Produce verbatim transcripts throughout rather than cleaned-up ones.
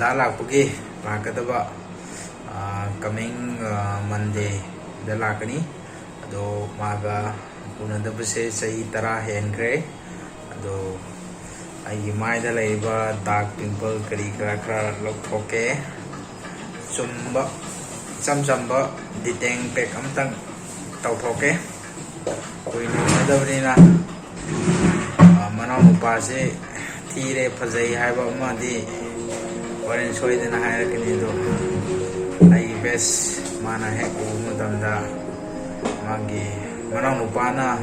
ꯗꯥ ꯂꯥꯛꯄꯒꯤ ꯂꯥꯛꯀꯗꯕ, ꯑ, coming, ꯑ, Monday ꯗ ꯂꯥꯛꯀꯅꯤ꯫ ꯑꯗꯣ ꯃꯥꯒ ꯎꯅꯗꯕꯁꯦ ꯆꯍꯤ ꯇꯔꯥ ꯍꯦꯟꯈ꯭ꯔꯦ꯫ ꯑꯗꯣ ꯑꯩꯒꯤ ꯃꯥꯏꯗ ꯂꯩꯔꯤꯕ dark pimple ꯀꯔꯤ ꯀꯔꯥ ꯈꯔ ꯂꯧꯊꯣꯛꯀꯦ꯫ ꯆꯨꯝꯕ, ꯏꯆꯝ ꯆꯝꯕ detang pack ꯑꯝꯇꯪ ꯇꯧꯊꯣꯛꯀꯦ꯫ ꯀꯨꯏꯅ ꯎꯅꯗꯕꯅꯤꯅ, ꯑ, ꯃꯅꯥꯎꯅꯨꯄꯥꯁꯤ ꯊꯤꯔꯦ ꯐꯖꯩ ꯍꯥꯏꯕ ꯑꯃꯗꯤ ꯍꯣꯔꯦꯟ ꯁꯣꯏꯗꯅ ꯍꯥꯏꯔꯛꯀꯅꯤ꯫ ꯑꯗꯣ ꯑꯩꯒꯤ best, ꯃꯥꯅ ꯍꯦꯛ ꯎꯕ ꯃꯇꯝꯗ ꯃꯥꯒꯤ ꯃꯅꯥꯎꯅꯨꯄꯥꯅ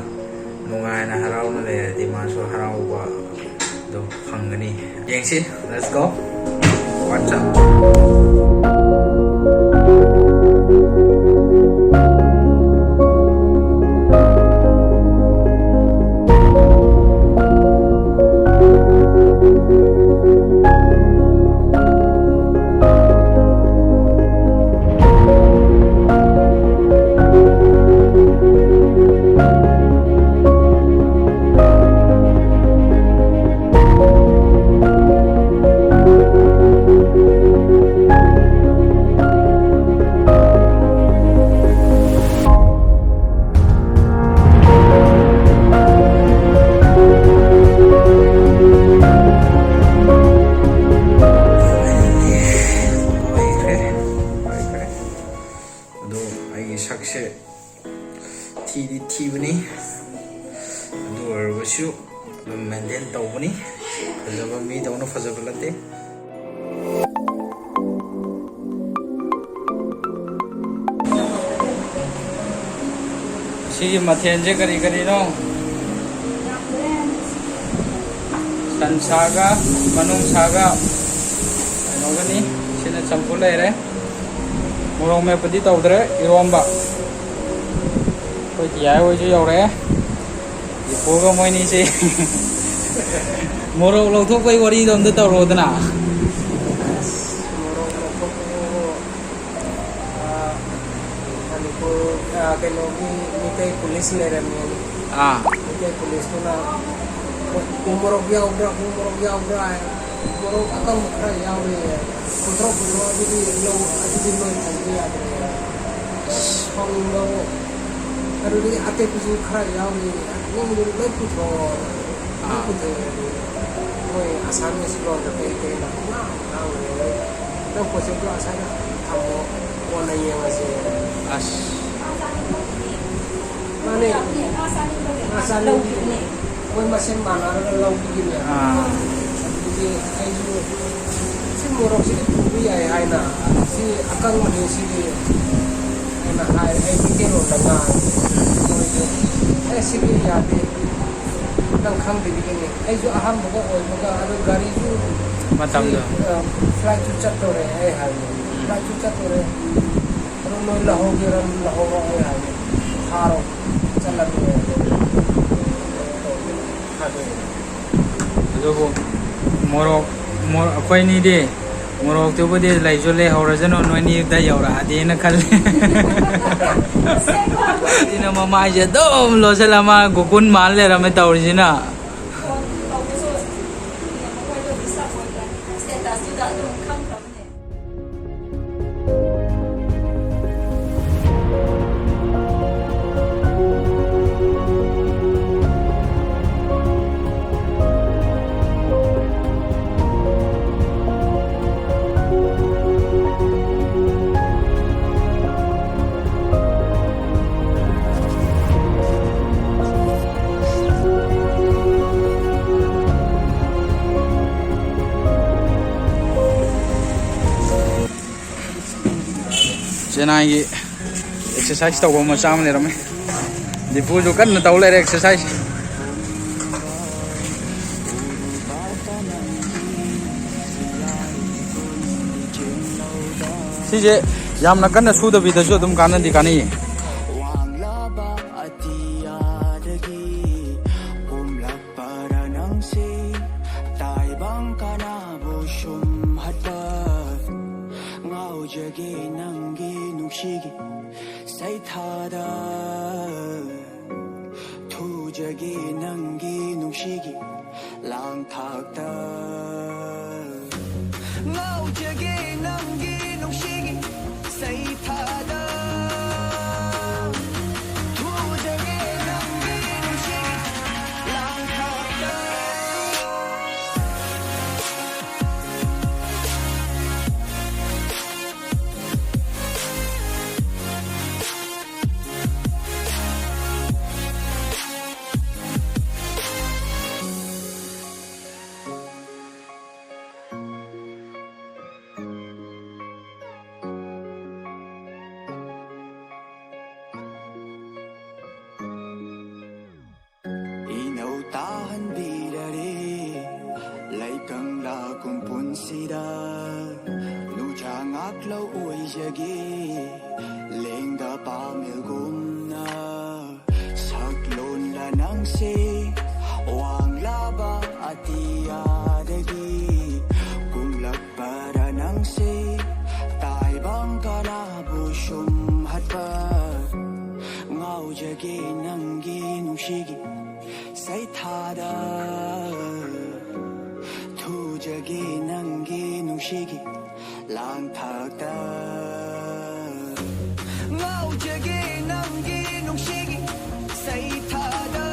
ꯅꯨꯡꯉꯥꯏꯅ ꯍꯔꯥꯎꯅ ꯂꯩꯔꯗꯤ ꯃꯥꯁꯨ ꯍꯔꯥꯎꯕ ꯑꯗꯨ ꯐꯪꯒꯅꯤ꯫ ꯌꯦꯡꯁꯤ, let's go꯫ What's up? ꯂꯣꯏꯈ꯭ꯔꯦ, ꯂꯣꯏꯈ꯭ꯔꯦ꯫ ꯑꯗꯣ ꯑꯩꯒꯤ ꯁꯛꯁꯦ ꯊꯤꯗꯤ ꯊꯤꯕꯅꯤ, ꯑꯗꯨ ꯑꯣꯏꯔꯕꯁꯨ ꯑꯗꯨꯝ maintain ꯇꯧꯕꯅꯤ꯫ ꯐꯖꯕ ꯃꯤꯗꯧꯅ ꯐꯖꯕ ꯅꯠꯇꯦ꯫ ꯁꯤꯒꯤ ꯃꯊꯦꯜꯁꯦ ꯀꯔꯤ ꯀꯔꯤꯅꯣ? ꯁꯟꯁꯥꯒ ꯃꯅꯨꯡꯁꯥꯒ ꯀꯩꯅꯣꯒꯅꯤ꯫ ꯁꯤꯅ ꯆꯝꯐꯨꯠ ꯂꯩꯔꯦ꯫ ꯃꯣꯔꯣꯛ ꯃꯦꯠꯄꯗꯤ ꯇꯧꯗ꯭ꯔꯦ, ꯏꯔꯣꯝꯕ꯫ ꯑꯩꯈꯣꯏ ꯇꯤꯌꯥꯏ ꯍꯣꯏꯁꯨ ꯌꯧꯔꯛꯑꯦ꯫ ꯏꯄꯨꯒ ꯃꯣꯏꯅꯤꯁꯦ꯫ ꯃꯣꯔꯣꯛ ꯂꯧꯊꯣꯛꯄꯩ ꯋꯥꯔꯤꯗꯣ ꯑꯝꯇ ꯇꯧꯔꯣꯗꯅ꯫ ꯃꯣꯔꯣꯛ ꯂꯧꯊꯣꯛꯄꯕꯨ, ꯑꯥ, ꯃꯅꯤꯄꯨꯔ, ꯑꯥ, ꯀꯩꯅꯣꯒꯤ ꯃꯤꯇꯩ ꯄꯨꯂꯤꯁ ꯂꯩꯔꯝꯃꯦ꯫ ꯑꯥ꯫ ꯃꯤꯇꯩ ꯄꯨꯂꯤꯁꯇꯨꯅ "ꯎ ꯃꯣꯔꯣꯛ ꯌꯥꯎꯕ꯭ꯔꯥ, ꯎ ꯃꯣꯔꯣꯛ ꯌꯥꯎꯕ꯭ꯔꯥ?" ꯍꯥꯏ꯫ ꯃꯣꯔꯣꯛ ꯑꯀꯪꯕ ꯈꯔ ꯌꯥꯎꯔꯦ꯫ ꯄꯨꯊꯣꯔꯛꯄꯗꯣ ꯑꯗꯨꯗꯤ ꯂꯧ, ꯑꯗꯨꯗꯤ ꯅꯣꯏ ꯊꯝꯕ ꯌꯥꯗ꯭ꯔꯦ꯫ ꯁꯥꯎꯅꯤꯡꯕꯕꯨ꯫ ꯑꯗꯨꯗꯤ ꯑꯇꯦꯛꯄꯁꯨ ꯈꯔ ꯌꯥꯎꯔꯤ꯫ ꯅꯪꯗꯨ ꯂꯣꯏ ꯄꯨꯊꯣꯛꯑꯣ꯫ ꯂꯣꯏ ꯑꯥ꯫ ꯄꯨꯊꯣꯛꯑꯦ ꯑꯗꯨ꯫ ꯃꯣꯏ ꯑꯁꯥꯃꯤꯁ ꯂꯣꯟꯗ ꯀꯩ ꯀꯩꯅꯣ ꯄꯨꯡꯉꯥꯡ ꯉꯥꯡꯉꯦ꯫ ꯅꯪ ꯄꯣꯠꯁꯦ ꯑꯁꯥꯏꯗ ꯊꯝꯃꯣ, ꯀꯣꯟꯅ ꯌꯦꯡꯉꯁꯦ꯫ ꯑꯁ꯫ ꯃꯥꯅꯦ꯫ ꯃꯥ ꯆꯥꯅꯤꯡꯕꯅꯦ꯫ ꯃꯣꯏ ꯃꯁꯦꯟ ꯃꯥꯟꯅꯔꯒ ꯂꯧꯕꯒꯤꯅꯦ꯫ ꯑꯥ꯫ ꯑꯗꯨꯗꯤ ꯑꯩꯁꯨ ꯁꯤ ꯃꯣꯔꯣꯛꯁꯤꯗꯤ ꯄꯨꯕ ꯌꯥꯏ ꯍꯥꯏꯅ, ꯁꯤ ꯑꯀꯪꯕꯅꯤ ꯁꯤꯗꯤ ꯍꯥꯏꯅ ꯍꯥꯏ꯫ ꯑꯩ ꯃꯩꯇꯩꯂꯣꯟꯗ ꯉꯥꯡꯉꯦ꯫ ꯃꯣꯏꯁꯨ, "ꯑꯦ, ꯁꯤꯗꯤ ꯌꯥꯗꯦ, ꯅꯪ ꯈꯪꯗꯕꯤꯒꯤꯅꯤ"꯫ ꯑꯩꯁꯨ ꯑꯍꯥꯟꯕꯒ ꯑꯣꯏꯕꯒ, ꯑꯗꯨ ꯒꯥꯔꯤꯁꯨ ꯃꯇꯝꯗꯣ꯫ ꯁꯤ, ꯑ, ꯐ꯭ꯂꯥꯏꯠꯁꯨ ꯆꯠꯇꯧꯔꯦ ꯑꯩ ꯍꯥꯏꯕꯅꯦ꯫ ꯎꯝ꯫ ꯐ꯭ꯂꯥꯏꯠꯁꯨ ꯆꯠꯇꯧꯔꯦ꯫ ꯑꯗꯨ ꯅꯣꯏ ꯂꯧꯍꯧꯒꯦꯔꯥ, ꯂꯧꯍꯧꯔꯣ ꯑꯩ ꯍꯥꯏꯕꯅꯦ꯫ ꯊꯥꯔꯣ, ꯆꯠꯂꯒꯦ꯫ ꯊꯥꯗꯣꯛꯑꯦ꯫ ꯑꯗꯨꯕꯨ ꯃꯣꯔꯣꯛ, ꯃꯣꯔꯣꯛ, ꯑꯩꯈꯣꯏꯅꯤꯗꯤ ꯃꯣꯔꯣꯛꯇꯨꯕꯨꯗꯤ ꯂꯩꯁꯨ ꯂꯩꯍꯧꯔꯁꯅꯨ, ꯅꯣꯏꯅꯤꯗ ꯌꯧꯔꯛꯑꯗꯤꯅ ꯈꯜꯂꯤ꯫ ꯁꯤꯅ ꯃꯃꯥꯏꯁꯦ ꯑꯗꯨꯝ ꯂꯣꯠꯁꯤꯜꯂ ꯃꯥ ꯒꯣꯀꯨꯟ ꯃꯥꯜ ꯂꯩꯔꯝꯃꯦ ꯇꯧꯔꯤꯁꯤꯅ꯫ ꯆꯦꯟꯅꯥꯏꯒꯤ ꯑꯦꯛꯁꯔꯁꯥꯏꯁ ꯇꯧꯕ ꯃꯆꯥ ꯑꯃ ꯂꯩꯔꯝꯃꯦ꯫ ꯗꯤꯄꯨꯁꯨ ꯀꯟꯅ ꯇꯧ ꯂꯩꯔꯦ ꯑꯦꯛꯁꯔꯁꯥꯏꯁ꯫ ꯁꯤꯁꯦ ꯌꯥꯝꯅ ꯀꯟꯅ ꯁꯨꯗꯕꯤꯗꯁꯨ ꯑꯗꯨꯝ ꯀꯥꯟꯅꯗꯤ ꯀꯥꯟꯅꯩꯌꯦ꯫ ꯋꯥꯡꯂꯕ ꯑꯇꯤꯌꯥꯗꯒꯤ ꯀꯨꯝꯂꯛꯄꯔꯥ ꯅꯪꯁꯦ? ꯇꯥꯏꯕꯪ ꯀꯅꯥꯕꯨ ꯁꯨꯝꯍꯠꯄ? ꯉꯥꯎꯖꯒꯦ ꯅꯪꯒꯤ ꯅꯨꯡꯁꯤꯒꯤ ꯁꯩꯊꯥꯗ꯫ ꯊꯨ ꯊꯨꯖꯒꯦ ꯅꯪꯒꯤ ꯅꯨꯡꯁꯤꯒꯤ ꯂꯥꯡꯊꯥꯛꯇ, ꯉꯥꯎꯖꯒꯦ ꯅꯪꯒꯤ ꯅꯨꯡꯁꯤꯒꯤ ꯁꯩꯊꯥꯗ, ꯊꯨꯖꯒꯦ ꯅꯪꯒꯤ ꯅꯨꯡꯁꯤꯒꯤ ꯂꯥꯡꯊꯥꯛꯇ꯫ ꯏꯅꯧ ꯇꯥꯍꯟꯕꯤꯔꯔꯦ ꯂꯩꯀꯪꯂꯥ ꯀꯨꯝ ꯄꯨꯟꯁꯤꯗ, ꯅꯨꯡꯖꯥ ꯉꯥꯛꯂꯧ ꯑꯣꯏꯖꯒꯦ ꯂꯦꯡꯒ ꯄꯥꯃꯦꯜꯒꯨꯝꯅ꯫ ꯁꯛꯂꯣꯟꯂ ꯅꯪꯁꯦ ꯋꯥꯡꯂꯕ ꯑꯇꯤꯌꯥꯗꯒꯤ ꯀꯨꯝꯂꯛꯄꯔ ꯅꯪꯁꯦ ꯇꯥꯏꯕꯪ ꯀꯅꯥꯕꯨ ꯁꯨꯝꯍꯠꯄ? ꯉꯥꯎꯖꯒꯦ ꯅꯪꯒꯤ ꯅꯨꯡꯁꯤꯒꯤ ꯁꯩꯊꯥꯗ, ꯊꯨꯖꯒꯦ ꯅꯪꯒꯤ ꯅꯨꯡꯁꯤꯒꯤ ꯂꯥꯡꯊꯥꯛꯇ, ꯉꯥꯎꯖꯒꯦ ꯅꯪꯒꯤ ꯅꯨꯡꯁꯤꯒꯤ ꯁꯩꯊꯥꯗ,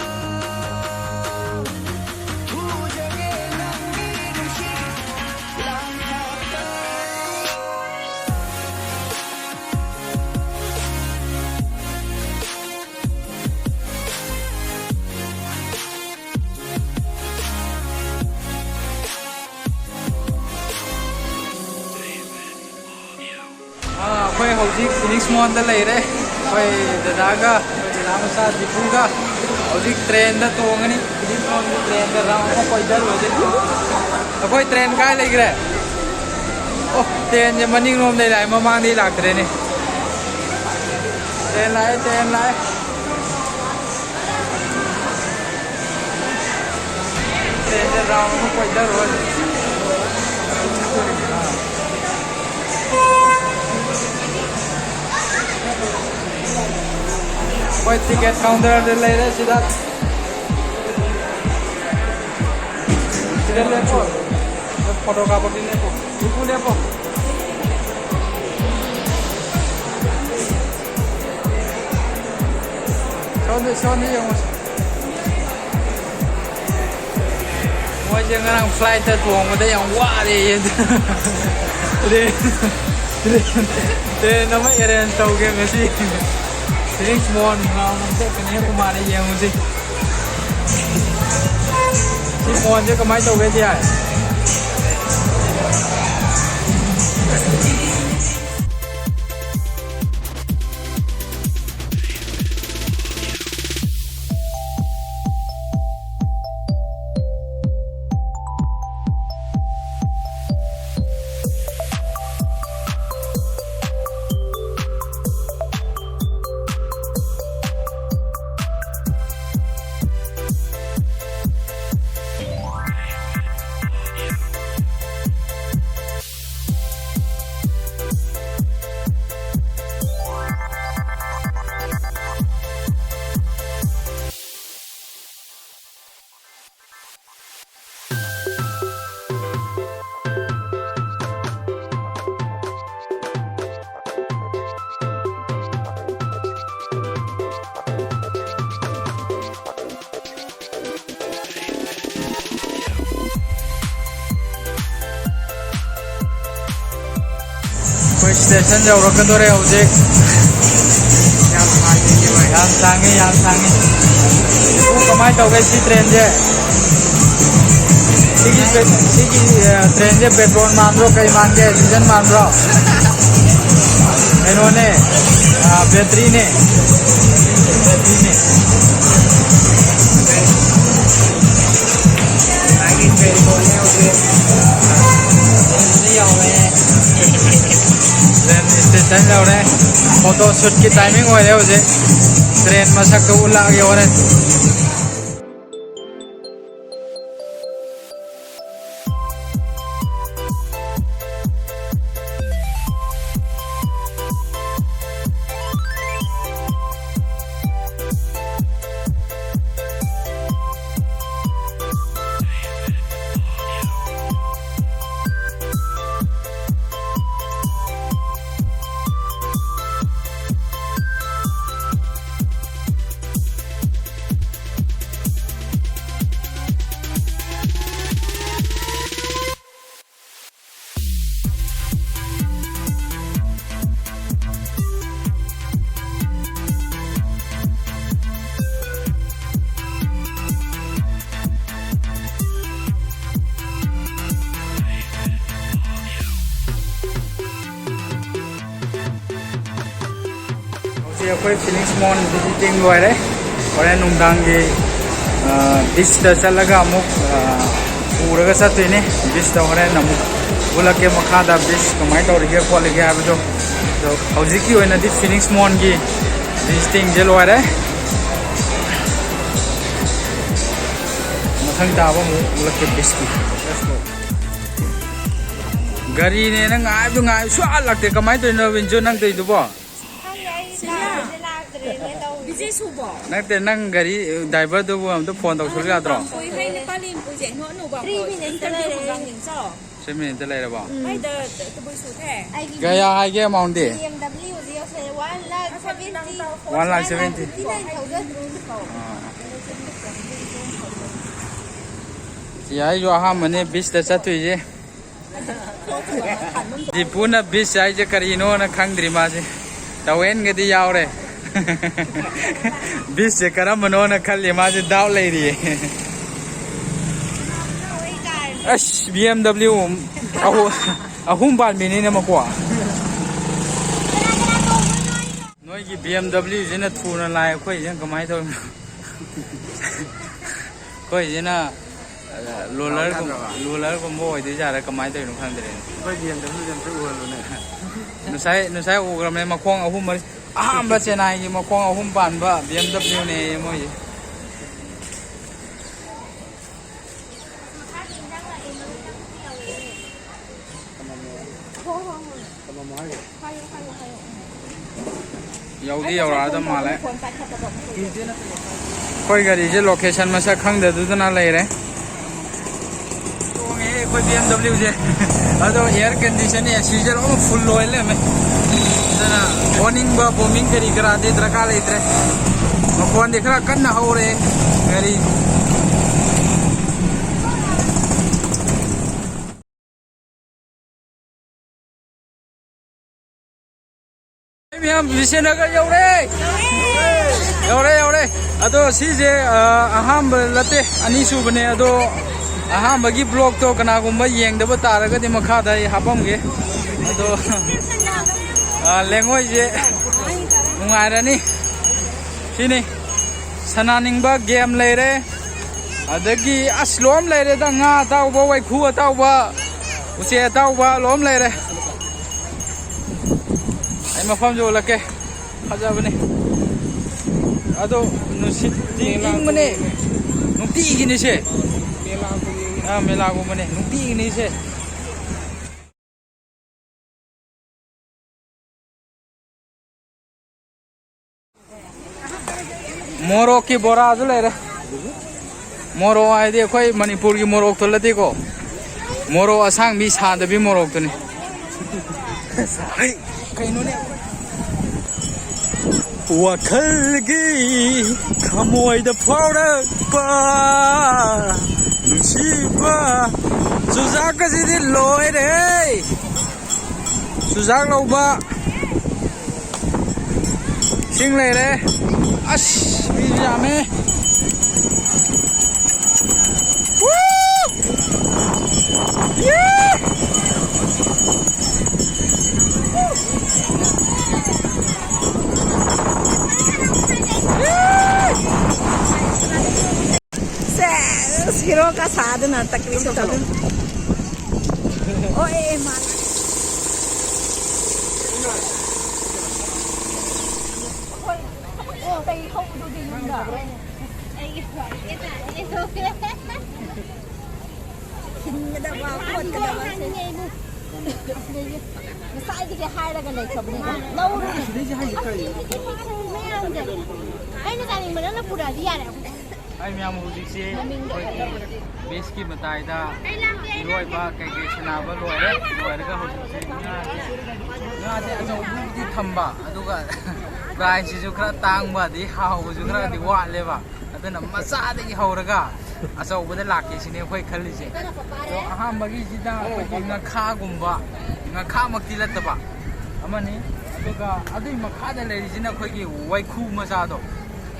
ꯊꯨꯖꯒꯦ ꯅꯪꯒꯤ ꯅꯨꯡꯁꯤꯒꯤ ꯂꯥꯡꯊꯥꯛꯇ꯫ ꯑꯥ, ꯑꯩꯈꯣꯏ ꯍꯧꯖꯤꯛ ꯐꯤꯅꯤꯛꯁ ꯃꯣꯟꯗ ꯂꯩꯔꯦ꯫ ꯑꯩꯈꯣꯏ ꯗꯗꯥꯒ, ꯑꯩꯈꯣꯏ ꯗꯗꯥ ꯃꯆꯥ ꯗꯤꯄꯨꯒ ꯍꯧꯖꯤꯛ ꯇ꯭ꯔꯦꯟꯗ ꯇꯣꯡꯉꯅꯤ꯫ ꯐꯤꯅꯤꯛꯁ ꯃꯣꯟꯒꯤ ꯇ꯭ꯔꯦꯟꯗ ꯔꯥꯎꯟ ꯑꯃ ꯀꯣꯏꯊꯔꯨꯔꯁꯦ꯫ ꯑꯩꯈꯣꯏ ꯇ꯭ꯔꯦꯟ ꯀꯥꯏ ꯂꯩꯈ꯭ꯔꯦ? ꯑꯣ, ꯇ꯭ꯔꯦꯟꯁꯦ ꯃꯅꯤꯡꯂꯣꯝꯗꯩ ꯂꯥꯛꯑꯦ, ꯃꯃꯥꯡꯗꯩ ꯂꯥꯛꯇ꯭ꯔꯦꯅꯦ꯫ ꯇ꯭ꯔꯦꯟ ꯂꯥꯛꯑꯦ, ꯇ꯭ꯔꯦꯟ ꯂꯥꯛꯑꯦ꯫ ꯇ꯭ꯔꯦꯟꯁꯦ ꯔꯥꯎꯟ ꯑꯃ ꯀꯣꯏꯊꯔꯨꯔꯁꯦ꯫ ꯑꯩꯈꯣꯏ ꯇꯤꯀꯦꯠ ꯀꯥꯎꯟꯇꯔꯗ ꯂꯩꯔꯦ ꯁꯤꯗ꯫ ꯐꯣꯇꯣ ꯀꯥꯞꯄꯛꯀꯦ, ꯂꯦꯞꯄꯣ꯫ ꯎꯄꯨ ꯂꯦꯞꯄꯣ꯫ ꯁꯣꯝꯗ, ꯁꯣꯝꯗ ꯌꯦꯡꯉꯣ꯫ ꯃꯣꯏꯁꯦ ꯉꯔꯥꯡ flight ꯇ ꯇꯣꯡꯕꯗ ꯌꯥꯝ ꯋꯥꯔꯦꯌꯦ꯫ Train, train, train ꯑꯃ arrange ꯇꯧꯒꯦ ꯉꯁꯤ꯫ ꯍꯧꯖꯤꯛ ꯃꯣꯟ ground ꯑꯃ ꯆꯠꯀꯅꯤ, ꯀꯨꯃꯥꯔ ꯌꯦꯡꯉꯨꯁꯤ꯫ ꯁꯤ ꯃꯣꯟꯁꯦ ꯀꯃꯥꯏꯅ ꯇꯧꯒꯦꯗꯤ ꯍꯥꯏ꯫ ꯑꯩꯈꯣꯏ station ꯌꯧꯔꯛꯀꯗꯣꯔꯦ ꯍꯧꯖꯤꯛ꯫ ꯌꯥꯝ ꯁꯥꯡꯉꯤ, ꯌꯥꯝ ꯁꯥꯡꯉꯤ, ꯌꯥꯝ ꯁꯥꯡꯉꯤ꯫ ꯄꯨꯡ ꯀꯃꯥꯏꯅ ꯇꯧꯒꯦ ꯁꯤ train ꯁꯦ? ꯁꯤꯒꯤ ꯄꯦ-, ꯁꯤꯒꯤ, ꯑ, train ꯁꯦ petrol ꯃꯥꯟꯕ꯭ꯔꯣ, ꯀꯩ ꯃꯥꯟꯒꯦ? Diesel ꯃꯥꯟꯕ꯭ꯔꯣ? ꯀꯩꯅꯣꯅꯦ, ꯑ, battery ꯅꯦ꯫ Battery ꯅꯦ꯫ ꯃꯥꯒꯤ petrol ꯅꯦ ꯍꯧꯖꯤꯛ꯫ ꯌꯧꯔꯦ꯫ Train station ꯌꯧꯔꯦ꯫ Photo shoot ꯀꯤ timing ꯑꯣꯏꯔꯦ ꯍꯧꯖꯤꯛ꯫ Train ꯃꯁꯛꯇꯣ ꯎꯠꯂꯛꯑꯒꯦ ꯍꯣꯔꯦꯟ꯫ ꯑꯩꯈꯣꯏ Phoenix Mall visiting ꯂꯣꯏꯔꯦ꯫ ꯍꯣꯔꯦꯟ ꯅꯨꯡꯗꯥꯡꯒꯤ ꯕꯤꯆꯇ ꯆꯠꯂꯒ ꯑꯃꯨꯛ ꯄꯨꯔꯒ ꯆꯠꯇꯣꯏꯅꯦ꯫ ꯕꯤꯆꯇ ꯍꯣꯔꯦꯟ ꯑꯃꯨꯛ ꯎꯠꯂꯛꯀꯦ, ꯃꯈꯥꯗ ꯕꯤꯆ ꯀꯃꯥꯏꯅ ꯇꯧꯔꯤꯒꯦ ꯈꯣꯠꯂꯤꯒꯦ ꯍꯥꯏꯕꯗꯣ꯫ ꯑꯗꯣ ꯍꯧꯖꯤꯛꯀꯤ ꯑꯣꯏꯅꯗꯤ Phoenix Mallꯒꯤ visitingꯁꯦ ꯂꯣꯏꯔꯦ꯫ ꯃꯊꯪ ꯇꯥꯕ ꯑꯃꯨꯛ ꯎꯠꯂꯛꯀꯦ ꯕꯤꯆꯀꯤ꯫ ꯒꯥꯔꯤꯅꯦꯅ ꯉꯥꯏꯕꯗꯨ ꯉꯥꯏꯕ ꯁꯨꯡꯂꯥꯛ ꯂꯥꯛꯇꯦ꯫ ꯀꯃꯥꯏꯅ ꯇꯧꯔꯤꯅꯣ ꯕꯤꯟꯖꯨ, ꯅꯪ ꯇꯧꯔꯤꯗꯨꯕꯣ? ꯕꯤꯖꯦ ꯁꯨꯕꯣ? ꯅꯠꯇꯦ, ꯅꯪ ꯒꯥꯔꯤ ꯗ꯭ꯔꯥꯏꯚꯔꯗꯨꯕꯨ ꯑꯝꯇ ꯐꯣꯟ ꯇꯧꯁꯜꯂꯨ ꯌꯥꯗ꯭ꯔꯣ? ꯄꯨꯏ ꯍꯩ ꯅꯨꯄꯥ ꯂꯦꯝ ꯄꯨꯏꯁꯦ ꯅꯣ ꯅꯣꯕ ꯇ꯭ꯔꯤ ꯃꯤꯅꯤꯠꯁꯇ ꯂꯩꯔꯦ꯫ ꯍꯪꯉꯤꯡ ꯆꯣ꯫ ꯁꯤ ꯃꯤꯅꯤꯠꯇ ꯂꯩꯔꯕꯣ? ꯃꯩꯗ ꯇꯕꯨꯏ ꯁꯨꯊꯦ꯫ ꯀꯌꯥ ꯍꯥꯏꯒꯦ ꯑꯦꯃꯥꯎꯟꯗꯤ? BMW ꯁꯦ one lakh seventy꯫ One lakh seventy꯫ Fifty nine thousand꯫ ꯁꯤ ꯑꯩꯁꯨ ꯑꯍꯥꯟꯕꯅꯦ ꯕꯤꯁꯇ ꯆꯠꯇꯣꯏꯁꯦ꯫ ꯗꯤꯄꯨꯅ ꯕꯤꯁ ꯍꯥꯏꯁꯦ ꯀꯔꯤꯅꯣꯅ ꯈꯪꯗ꯭ꯔꯤ ꯃꯥꯁꯦ꯫ ꯇꯋꯦꯟꯒꯗꯤ ꯌꯥꯎꯔꯦ꯫ ꯕꯤꯁꯁꯦ ꯀꯔꯝꯕꯅꯣꯅ ꯈꯜꯂꯤ ꯃꯥꯁꯦ, ꯗꯥꯎꯠ ꯂꯩꯔꯤꯌꯦ꯫ ꯑꯁ, BMW ꯑꯍꯨ-, ꯑꯍꯨꯝ ꯄꯥꯟꯕꯤꯅꯤꯅꯦ ꯃꯀꯣꯛ꯫ ꯅꯣꯏꯒꯤ BMW ꯁꯤꯅ ꯊꯨꯅ ꯂꯥꯛꯑꯦ, ꯑꯩꯈꯣꯏꯁꯤꯅ ꯀꯃꯥꯏꯅ ꯇꯧꯔꯤꯅꯣ? ꯑꯩꯈꯣꯏꯁꯤꯅ ꯂꯣꯂꯔꯒꯨꯝꯕ, ꯌꯥꯗ꯭ꯔꯕ? ꯂꯣꯂꯔꯒꯨꯝꯕ ꯑꯣꯏꯗꯣꯏꯖꯥꯠꯂ, ꯀꯃꯥꯏꯅ ꯇꯧꯔꯤꯅꯣ ꯈꯪꯗ꯭ꯔꯦꯅꯦ꯫ ꯑꯩꯈꯣꯏ BMW ꯁꯦ ꯑꯝꯇ ꯎꯍꯜꯂꯨꯅꯦ꯫ ꯉꯁꯥꯏ, ꯉꯁꯥꯏ ꯎꯈ꯭ꯔꯕꯅꯦ, ꯃꯈꯣꯡ ꯑꯍꯨꯝ ꯃꯔꯤ꯫ ꯑꯍꯥꯟꯕ ꯆꯦꯟꯅꯥꯏꯒꯤ ꯃꯈꯣꯡ ꯑꯍꯨꯝ ꯄꯥꯟꯕ BMW ꯅꯦꯌꯦ ꯃꯣꯏꯁꯦ꯫ ꯌꯧꯗꯤ ꯌꯧꯔꯛꯑꯗꯕ ꯃꯥꯜꯂꯦ꯫ ꯑꯩꯈꯣꯏ ꯒꯥꯔꯤꯁꯦ ꯂꯣꯀꯦꯁꯟ ꯃꯁꯛ ꯈꯪꯗꯗꯨꯗꯅ ꯂꯩꯔꯦ꯫ ꯇꯣꯡꯉꯦ ꯑꯩꯈꯣꯏ BMW ꯁꯦ꯫ ꯑꯗꯣ air condition, AC ꯁꯦ ꯂꯣꯏꯅ full ꯑꯣꯏ ꯂꯩꯔꯝꯃꯦ꯫ ꯑꯗꯨꯅ ꯑꯣꯅꯤꯡꯕ, ꯕꯣꯃꯤꯡ ꯀꯔꯤ ꯀꯔꯥꯗꯤ ꯗꯔꯀꯥꯔ ꯂꯩꯇ꯭ꯔꯦ꯫ ꯃꯈꯣꯟꯗꯤ ꯈꯔ ꯀꯟꯅ ꯍꯧꯔꯦ ꯒꯥꯔꯤ꯫ ꯃꯌꯥꯝ, ꯕꯤꯁꯦꯅꯒꯔ ꯌꯧꯔꯦ꯫ ꯌꯧꯔꯦ, ꯌꯧꯔꯦ꯫ ꯑꯗꯣ ꯁꯤꯁꯦ, ꯑ, ꯑꯍꯥꯟꯕ ꯅꯠꯇꯦ, ꯑꯅꯤꯁꯨꯕꯅꯦ꯫ ꯑꯗꯣ ꯑꯍꯥꯟꯕꯒꯤ vlog ꯇꯣ ꯀꯅꯥꯒꯨꯝꯕ ꯌꯦꯡꯗꯕ ꯇꯥꯔꯒꯗꯤ ꯃꯈꯥꯗ ꯑꯩ ꯍꯥꯞꯄꯝꯒꯦ꯫ ꯑꯗꯣ, ꯑ, ꯂꯦꯡꯉꯣꯏꯁꯦ ꯅꯨꯡꯉꯥꯏꯔꯅꯤ꯫ ꯁꯤꯅꯤ ꯁꯥꯟꯅꯅꯤꯡꯕ ꯒꯦꯝ ꯂꯩꯔꯦ, ꯑꯗꯒꯤ ꯑꯁ ꯂꯣꯝ ꯂꯩꯔꯦꯗ, ꯉꯥ ꯑꯇꯥꯎꯕ, ꯋꯥꯏꯈꯨ ꯑꯇꯥꯎꯕ, ꯎꯆꯦꯛ ꯑꯇꯥꯎꯕ ꯂꯣꯝ ꯂꯩꯔꯦ꯫ ꯑꯩ ꯃꯐꯝꯁꯨ ꯎꯠꯂꯛꯀꯦ, ꯐꯖꯕꯅꯤ꯫ ꯑꯗꯣ ꯅꯨꯡꯁꯤꯠꯇꯤ ꯏꯪꯕꯅꯦ, ꯅꯨꯡꯇꯤꯒꯤꯅꯤꯁꯦ꯫ ꯑꯥ, ꯃꯦꯂꯥꯒꯨꯝꯕꯅꯦ, ꯅꯨꯡꯇꯤꯒꯤꯅꯤꯁꯦ꯫ ꯃꯣꯔꯣꯛꯀꯤ ꯕꯣꯔꯥꯁꯨ ꯂꯩꯔꯦ꯫ ꯃꯣꯔꯣꯛ ꯍꯥꯏꯗꯤ ꯑꯩꯈꯣꯏ ꯃꯅꯤꯄꯨꯔꯒꯤ ꯃꯣꯔꯣꯛꯇꯨ ꯅꯠꯇꯦꯀꯣ, ꯃꯣꯔꯣꯛ ꯑꯁꯥꯡꯕꯤ ꯁꯥꯗꯕꯤ ꯃꯣꯔꯣꯛꯇꯨꯅꯤ꯫ ꯀꯩꯅꯣꯅꯦ? ꯋꯥꯈꯜꯒꯤ ꯊꯃꯣꯏꯗ ꯐꯥꯎꯔꯛꯄ ꯅꯨꯡꯁꯤꯕ ꯆꯨꯖꯥꯛꯀꯁꯤꯗꯤ ꯂꯣꯏꯔꯦ꯫ ꯆꯨꯖꯥꯛ ꯂꯧꯕ ꯏꯁꯤꯡ ꯂꯩꯔꯦ꯫ ꯑꯁ, ꯃꯤꯁꯨ ꯌꯥꯝꯃꯦ꯫ Woo! Yeah! ꯁꯦꯁ, ꯍꯤꯔꯣꯒ ꯁꯥꯗꯅ ꯇꯛꯂꯤꯁꯦ ꯇꯧ꯫ ꯑꯣ, ꯑꯦ, ꯑꯦ, ꯃꯥ꯫ ꯑꯣ, ꯀꯩ ꯍꯧꯕꯗꯨꯗꯤ ꯌꯨꯝꯗ? ꯊꯤꯟꯒꯗꯕ, ꯈꯣꯠꯀꯗꯕꯁꯦ꯫ ꯉꯁꯥꯏꯗꯒꯤ ꯍꯥꯏꯔꯒ ꯂꯩꯈ꯭ꯔꯕꯅꯦ꯫ ꯂꯧꯔꯨꯅꯦ꯫ ꯃꯌꯥꯝꯁꯦ꯫ ꯑꯩꯅ ꯆꯥꯅꯤꯡꯕ ꯅꯪꯅ ꯄꯨꯔꯛꯑꯗꯤ ꯌꯥꯔꯦ꯫ ꯑꯩ ꯃꯌꯥꯝ ꯍꯧꯖꯤꯛꯁꯦ ꯑꯩꯈꯣꯏꯒꯤ ꯕꯤꯁꯀꯤ ꯃꯇꯥꯏꯗ ꯏꯔꯣꯏꯕ ꯀꯩꯀꯩ ꯁꯥꯟꯅꯕ ꯂꯣꯏꯔꯦ꯫ ꯂꯣꯏꯔꯒ ꯍꯧꯖꯤꯛꯁꯦ ꯉꯥꯁꯦ, ꯉꯥꯁꯦ ꯑꯆꯧꯕꯕꯨꯗꯤ ꯊꯝꯕ, ꯑꯗꯨꯒ ꯄ꯭ꯔꯥꯏꯁꯁꯤꯁꯨ ꯈꯔ ꯇꯥꯡꯕ, ꯑꯗꯩ ꯍꯥꯎꯕꯁꯨ ꯈꯔꯗꯤ ꯋꯥꯠꯂꯦꯕ꯫ ꯑꯗꯨꯅ ꯃꯆꯥꯗꯒꯤ ꯍꯧꯔꯒ ꯑꯆꯧꯕꯗ ꯂꯥꯛꯀꯦ ꯁꯤꯅꯦ ꯑꯩꯈꯣꯏ ꯈꯜꯂꯤꯁꯦ꯫ ꯑꯗꯣ ꯑꯍꯥꯟꯕꯒꯤꯁꯤꯗ ꯑꯩꯈꯣꯏꯒꯤ ꯉꯥꯈꯥꯒꯨꯝꯕ, ꯉꯥꯈꯥꯃꯛꯇꯤ ꯅꯠꯇꯕ ꯑꯃꯅꯤ꯫ ꯑꯗꯨꯒ ꯑꯗꯨꯒꯤ ꯃꯈꯥꯗ ꯂꯩꯔꯤꯁꯤꯅ ꯑꯩꯈꯣꯏꯒꯤ ꯋꯥꯏꯈꯨ ꯃꯆꯥꯗꯣ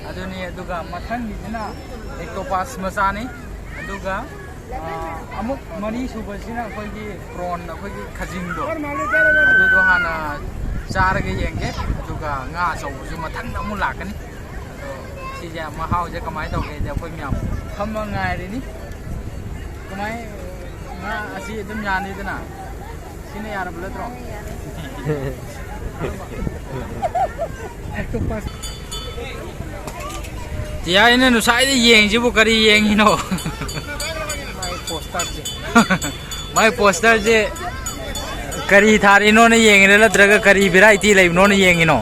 ꯑꯗꯨꯅꯤ꯫ ꯑꯗꯨꯒ ꯃꯊꯪꯒꯤꯁꯤꯅ ꯑꯦꯛꯇꯣꯄꯥꯁ ꯃꯆꯥꯅꯤ꯫ ꯑꯗꯨꯒ, ꯑꯥ, ꯑꯃꯨꯛ ꯃꯔꯤ ꯁꯨꯕꯁꯤꯅ ꯑꯩꯈꯣꯏꯒꯤ ꯄ꯭ꯔꯣꯟ, ꯑꯩꯈꯣꯏꯒꯤ ꯈꯖꯤꯡꯗꯣ, ꯑꯗꯨꯗꯣ ꯍꯥꯟꯅ ꯆꯥꯔꯒ ꯌꯦꯡꯒꯦ, ꯑꯗꯨꯒ ꯉꯥ ꯑꯆꯧꯕꯁꯨ ꯃꯊꯪꯗ ꯑꯃꯨꯛ ꯂꯥꯛꯀꯅꯤ꯫ ꯑꯗꯣ ꯁꯤꯁꯦ ꯃꯍꯥꯎꯁꯦ ꯀꯃꯥꯏꯅ ꯇꯧꯒꯦꯗꯤ ꯑꯩꯈꯣꯏ ꯃꯌꯥꯝ ꯐꯝꯃ ꯉꯥꯏꯔꯤꯅꯤ꯫ ꯀꯃꯥꯏ, ꯉꯥ ꯑꯁꯤ ꯑꯗꯨꯝ ꯌꯥꯅꯤꯗꯅ? ꯁꯤꯅ ꯌꯥꯔꯕ ꯅꯠꯇ꯭ꯔꯣ? ꯑꯣꯛꯇꯣꯄꯁ꯫ ꯇꯤꯌꯥ, ꯑꯩꯅ ꯉꯁꯥꯏꯗ ꯌꯦꯡꯁꯤꯕꯨ ꯀꯔꯤ ꯌꯦꯡꯉꯤꯅꯣ? ꯃꯥꯏ ꯄꯣꯁꯇꯔꯁꯦ꯫ ꯃꯥꯏ ꯄꯣꯁꯇꯔꯁꯦ ꯀꯔꯤ ꯊꯥꯔꯤꯅꯣꯅ ꯌꯦꯡꯉꯤꯔ, ꯅꯠꯇ꯭ꯔꯒ ꯀꯔꯤ ꯚꯦꯔꯥꯏꯇꯤ ꯂꯩꯕꯅꯣꯅ ꯌꯦꯡꯉꯤꯅꯣ?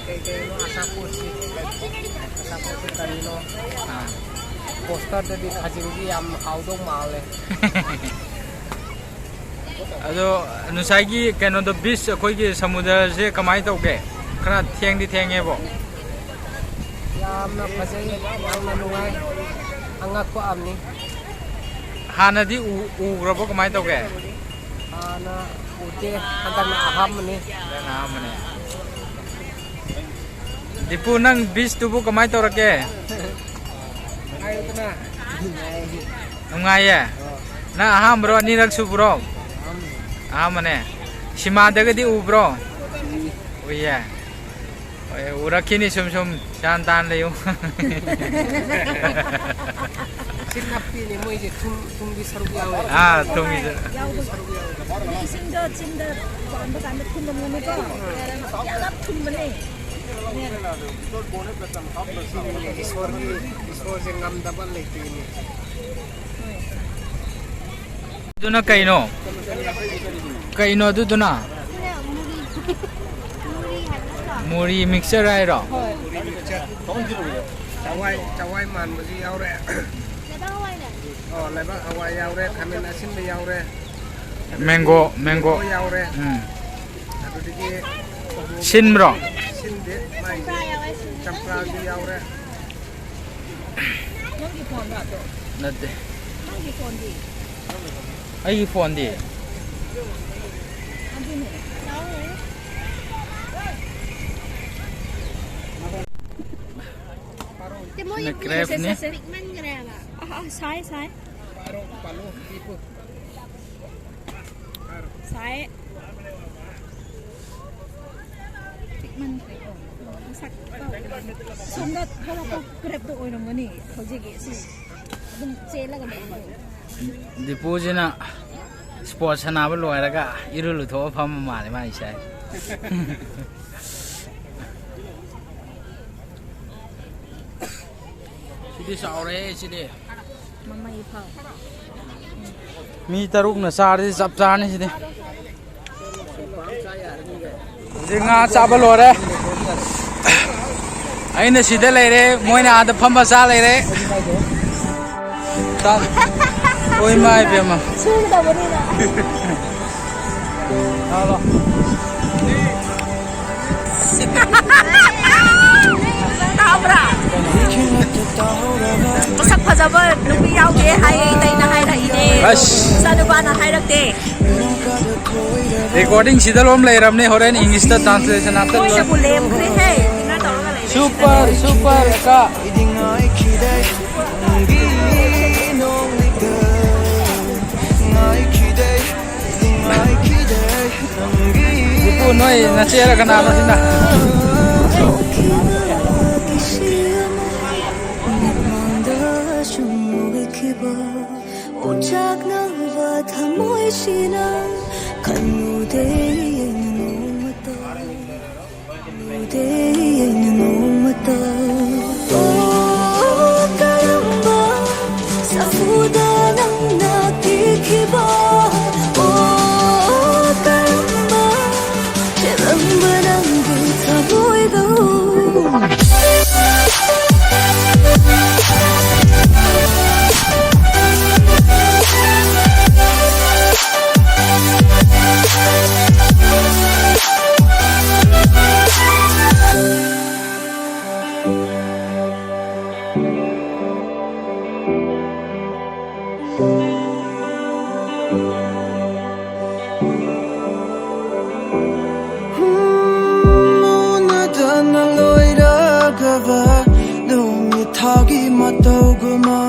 ꯀꯩ ꯀꯩꯅꯣ ꯑꯆꯥꯄꯣꯠꯁꯤ, ꯑꯆꯥꯄꯣꯠꯁꯤ ꯀꯔꯤꯅꯣ? ꯄꯣꯁꯇꯔꯗꯗꯤ ꯈꯥꯖꯤꯡꯁꯤ ꯌꯥꯝ ꯍꯥꯎꯗꯧ ꯃꯥꯜꯂꯦ꯫ ꯑꯗꯣ ꯉꯁꯥꯏꯒꯤ ꯀꯩꯅꯣꯗꯣ, ꯕꯤꯆ, ꯑꯩꯈꯣꯏꯒꯤ ꯁꯃꯨꯗ꯭ꯔꯁꯦ ꯀꯃꯥꯏꯅ ꯇꯧꯒꯦ? ꯈꯔ ꯊꯦꯡꯗꯤ ꯊꯦꯡꯉꯦꯕꯣ꯫ ꯌꯥꯝꯅ ꯐꯖꯩ, ꯌꯥꯝꯅ ꯅꯨꯡꯉꯥꯏ, ꯑꯉꯛꯄ ꯑꯃꯅꯤ꯫ ꯍꯥꯟꯅꯗꯤ ꯎ-, ꯎꯈ꯭ꯔꯕꯣ, ꯀꯃꯥꯏꯅ ꯇꯧꯒꯦ? ꯍꯥꯟꯅ ꯎꯗꯦ, ꯍꯟꯗꯛꯅ ꯑꯍꯥꯟꯕꯅꯤ꯫ ꯍꯟꯗꯛꯅ ꯑꯍꯥꯟꯕꯅꯦ꯫ ꯗꯤꯄꯨ, ꯅꯪ ꯕꯤꯆꯇꯨꯕꯨ ꯀꯃꯥꯏꯅ ꯇꯧꯔꯛꯀꯦ? ꯍꯥꯏꯌꯨꯗꯅ꯫ ꯅꯨꯡꯉꯥꯏꯌꯦ? ꯅꯪ ꯑꯍꯥꯟꯕ꯭ꯔꯣ, ꯑꯅꯤꯔꯛ ꯁꯨꯕ꯭ꯔꯣ? ꯑꯍꯥꯟꯕꯅꯦ꯫ ꯁꯤꯃꯥꯗꯒꯗꯤ ꯎꯕ꯭ꯔꯣ? ꯎꯏꯌꯦ꯫ ꯍꯣꯏ, ꯎꯔꯛꯈꯤꯅꯤ ꯁꯨꯝ ꯁꯨꯝ, ꯒ꯭ꯌꯥꯟ ꯇꯥꯅ ꯂꯩꯌꯨ꯫ ꯁꯤ ꯅꯞꯄꯤꯅꯦ, ꯃꯣꯏꯁꯦ ꯊꯨꯝ, ꯊꯨꯝꯒꯤ ꯁꯔꯨꯛ ꯌꯥꯎꯋꯦ꯫ ꯑꯥ, ꯊꯨꯝꯒꯤ ꯁꯔꯨꯛ꯫ ꯌꯥꯎꯕ ꯁꯔꯨꯛ ꯌꯥꯎꯋꯦ꯫ ꯏꯁꯤꯡꯗꯣ ꯆꯤꯟꯗ ꯄꯥꯟꯕ ꯀꯥꯟꯗ ꯊꯨꯝꯕꯅꯦꯀꯣ꯫ ꯌꯥꯝ ꯊꯨꯝꯕꯅꯦ꯫ ꯏꯁꯣꯔꯒꯤ, ꯏꯁꯣꯔꯁꯦ ꯉꯝꯗꯕ ꯂꯩꯇꯦꯅꯦ꯫ ꯑꯗꯨꯅ ꯀꯩꯅꯣ? ꯀꯩꯅꯣ ꯑꯗꯨꯗꯨꯅ? ꯁꯤꯅ ꯃꯨꯔꯤ, ꯃꯨꯔꯤ ꯍꯥꯏꯕ ꯅꯠꯇ꯭ꯔꯣ? ꯃꯨꯔꯤ ꯃꯤꯛꯆꯔ ꯍꯥꯏꯔꯣ? ꯍꯣꯏ꯫ ꯆꯋꯥꯏ, ꯆꯋꯥꯏ ꯃꯥꯟꯕꯁꯨ ꯌꯥꯎꯔꯦ꯫ ꯂꯩꯕꯥꯛ ꯍꯋꯥꯏꯅꯦ꯫ ꯑꯣ, ꯂꯩꯕꯥꯛ ꯍꯋꯥꯏ ꯌꯥꯎꯔꯦ, ꯈꯥꯃꯦꯟ ꯑꯁꯤꯟꯕ ꯌꯥꯎꯔꯦ꯫ Mango, mango. ꯃꯦꯡꯒꯣ ꯌꯥꯎꯔꯦ꯫ ꯎꯝ꯫ ꯑꯗꯨꯗꯒꯤ ꯁꯤꯟꯕ꯭ꯔꯣ? ꯁꯤꯟꯗꯦ, ꯃꯥꯏꯗꯤ ꯆꯝꯄ꯭ꯔꯥ ꯌꯥꯎꯋꯦ, ꯁꯤꯟꯗꯦ꯫ ꯆꯝꯄ꯭ꯔꯥꯁꯨ ꯌꯥꯎꯔꯦ꯫ ꯅꯪꯒꯤ ꯐꯣꯟꯗꯣ ꯑꯗꯣ? ꯅꯠꯇꯦ꯫ ꯅꯪꯒꯤ ꯐꯣꯟꯗꯤ? ꯑꯩꯒꯤ ꯐꯣꯟꯗꯤ? ꯑꯗꯨꯅꯦ꯫ ꯁꯤꯅ ꯀ꯭ꯔꯦꯞꯅꯦ꯫ ꯄꯤꯛꯃꯟꯈ꯭ꯔꯦꯕ꯫ ꯑ, ꯑ, ꯁꯥꯏ, ꯁꯥꯏ꯫ ꯁꯥꯏ꯫ ꯁꯥꯏ꯫ ꯃꯁꯛ ꯁꯣꯝꯗ ꯊꯣꯛꯂꯛꯄ ꯀ꯭ꯔꯦꯞꯇꯣ ꯑꯣꯏꯔꯝꯒꯅꯤ ꯍꯧꯖꯤꯛꯀꯤ ꯁꯤ ꯑꯗꯨꯝ ꯆꯦꯜꯂꯒ ꯂꯩꯕꯗꯣ꯫ ꯗꯤꯄꯨꯁꯤꯅ ꯁ꯭ꯄꯣꯔꯠꯁ ꯁꯥꯟꯅꯕ ꯂꯣꯏꯔꯒ ꯏꯔꯨ ꯂꯨꯊꯣꯛꯑ ꯐꯝꯕ ꯃꯥꯜꯂꯦ ꯃꯥ ꯏꯁꯥꯁꯦ꯫ ꯁꯤꯗꯤ ꯆꯥꯎꯔꯦ ꯁꯤꯗꯤ꯫ ꯃꯃꯩ ꯐꯥꯎ꯫ ꯃꯤ ꯇꯔꯨꯛꯅ ꯆꯥꯔꯗꯤ ꯆꯞ ꯆꯥꯔꯅꯤ ꯁꯤꯗꯤ꯫ ꯍꯧꯖꯤꯛ ꯉꯥ ꯆꯥꯕ ꯂꯣꯏꯔꯦ꯫ ꯑꯩꯅ ꯁꯤꯗ ꯂꯩꯔꯦ, ꯃꯣꯏꯅ ꯑꯥꯗ ꯐꯝꯕ ꯆꯥ ꯂꯩꯔꯦ꯫ ꯆꯥ-, ꯑꯣꯏ ꯃꯥ ꯏꯕꯦꯝꯃ꯫ ꯁꯨꯒꯗꯕꯅꯤꯅ꯫ ꯇꯥꯕ꯭ꯔꯥ? ꯃꯁꯛ ꯐꯖꯕ ꯅꯨꯄꯤ ꯌꯥꯎꯗꯦ ꯍꯥꯏꯌꯦ, ꯏꯇꯩꯅ ꯍꯥꯏꯔꯛꯏꯅꯦ꯫ ꯑꯁ꯫ ꯏꯆꯥꯅꯨꯄꯥꯅ ꯍꯥꯏꯔꯛꯇꯦ꯫ ꯔꯦꯀꯣꯔꯗꯤꯡ ꯁꯤꯗ ꯂꯣꯝ ꯂꯩꯔꯕꯅꯦ, ꯍꯣꯔꯦꯟ ꯏꯪꯂꯤꯁꯇ ꯇ꯭ꯔꯥꯟꯁꯂꯦꯁꯟ ꯍꯥꯞꯆꯜꯂꯣ꯫ ꯃꯣꯏꯅꯕꯨ ꯂꯦꯝꯈ꯭ꯔꯦꯍꯦ, ꯗꯤꯅꯔ ꯇꯧꯔꯒ ꯂꯩꯔꯦ꯫ ꯁꯨꯄꯔ, ꯁꯨꯄꯔ ꯀꯥ꯫ ꯏꯄꯨ, ꯅꯣꯏ ꯅꯆꯦꯔ ꯀꯅꯥꯅꯣ ꯁꯤꯅ? ꯃꯤꯠꯃꯥꯡꯗ ꯁꯨꯝ ꯎꯈꯤꯕ ꯑꯣꯟꯆꯥꯛꯅꯕ ꯊꯃꯣꯏꯁꯤꯅ ꯈꯟꯂꯨꯗꯦ ꯑꯩꯅ ꯅꯣꯡꯃꯇ꯫ ꯎꯗꯦ ꯑꯩꯅ ꯅꯣꯡꯃꯇ꯫ ꯑꯣ, ꯀꯔꯝꯕ ꯁꯥꯐꯨꯗ ꯅꯪꯅ ꯄꯤꯈꯤꯕ? ꯑꯣ, ꯀꯔꯝꯕ ꯍꯦꯜꯂꯝꯕ ꯅꯪꯒꯤ ꯊꯃꯣꯏꯗ? ꯎꯅꯗꯅ ꯂꯣꯏꯔꯒꯕ ꯅꯨꯃꯤꯠ ꯊꯥꯒꯤ ꯃꯇꯧꯒꯨꯝꯅ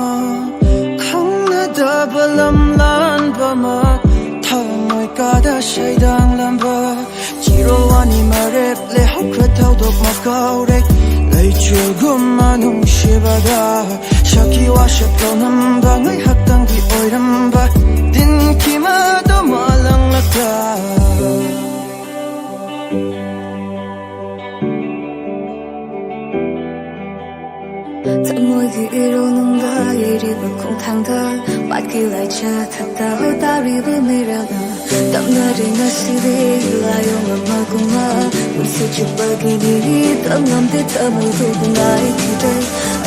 ꯈꯪꯅꯗꯕ ꯂꯝꯂꯥꯟꯕ ꯑꯃ ꯊꯃꯣꯏ ꯀꯥꯗ ꯁꯩꯗꯥꯡꯂꯝꯕ ꯆꯤꯔ ꯔꯣꯜ ꯑꯅꯤ ꯃꯔꯦꯞ ꯂꯩꯍꯧꯈ꯭ꯔ ꯊꯧꯗꯣꯛ ꯃꯀꯥꯎꯔꯦ꯫ ꯂꯩꯆꯤꯜꯒꯨꯝꯕ ꯅꯨꯡꯁꯤꯕꯗ ꯁꯛꯀꯤ ꯋꯥꯁꯛ ꯇꯧꯅꯝꯕ ꯉꯥꯏꯍꯥꯛꯇꯪꯒꯤ ꯑꯣꯏꯔꯝꯕ ꯇꯤꯟꯈꯤꯕꯗꯣ ꯃꯥꯂꯪꯂꯛꯇ꯫ ꯊꯃꯣꯏꯒꯤ ꯏꯔꯣ ꯅꯨꯡꯗ ꯌꯩꯔꯤꯕ ꯈꯣꯡꯊꯥꯡꯗ ꯄꯥꯠꯀꯤ ꯂꯥꯏꯆꯥ ꯊꯛꯇ ꯇꯥꯔꯤꯕ ꯃꯤꯔꯦꯜꯅ ꯇꯞꯅꯔꯦ ꯉꯁꯤꯗꯤ ꯂꯥꯏꯑꯣꯡ ꯑꯃꯒꯨꯝꯅ ꯄꯨꯟꯁꯤ ꯆꯨꯞꯄꯒꯤ ꯃꯤꯔꯤꯗ ꯉꯝꯗꯦ ꯊꯃꯣꯏꯗꯨꯕꯨ ꯉꯥꯏꯈꯤꯗꯦ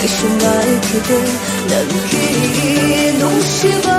ꯑꯩꯁꯨ ꯉꯥꯏꯈꯤꯗꯦ ꯅꯪꯒꯤ ꯅꯨꯡꯁꯤꯕ꯫